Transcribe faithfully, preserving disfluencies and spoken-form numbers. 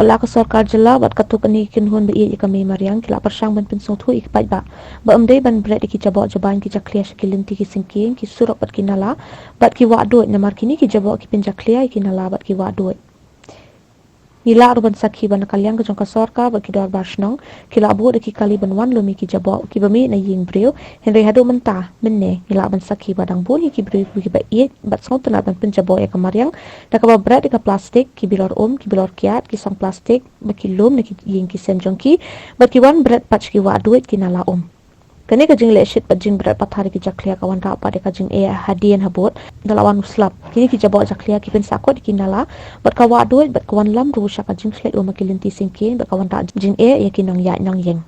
La ka sorkar jylla bad katto katne ki kynhun ba ïeit ïa ka mei mariang ki la pyrshang ban pynsngewthuh ïa ki paidbah ba ym dei ban bret ïa ki jaboh jabain ki jakhlia sha ki lynti ki syngkien, ki surok bad ki nala bad ki wahduid, namar kine ki jaboh ki pynjakhlia ïa ki nala bad ki wahduid. Ngi lah ruh ban sakhi ba na ka liang ka jong ka sorkar bad ki dorbar shnong ki la bud da ki kali ban wan lum ïa ki jaboh kiba mih na ïing briew, hynrei haduh mynta mynne ngi lah ban sakhi ba dang bun hi ki briew kiba ïeit bad sngewtynnat ban pynjaboh ïa ka mariang da kaba bret ïa ka plastik, ki bilor um, ki bilor kiad, ki song plastik ba ki lum na ki ïing ki sem jong ki bad ki wan bret pat sha ki wahduid, ki nala um. Kane ka jingleh shit bad jingbret pathar ïa ki jakhlia ka wanrah pat ïa ka jingeh hadien habud da la wan u slap. Kine ki jaboh jakhlia ki pynsahkut ïa ki nala bad ka wahduid bad ka wanlam ruh sha ka jingkhleh um ha ki lynti syngkien bad ka wanrah jingeh ïa ki nongïaid nongïeng.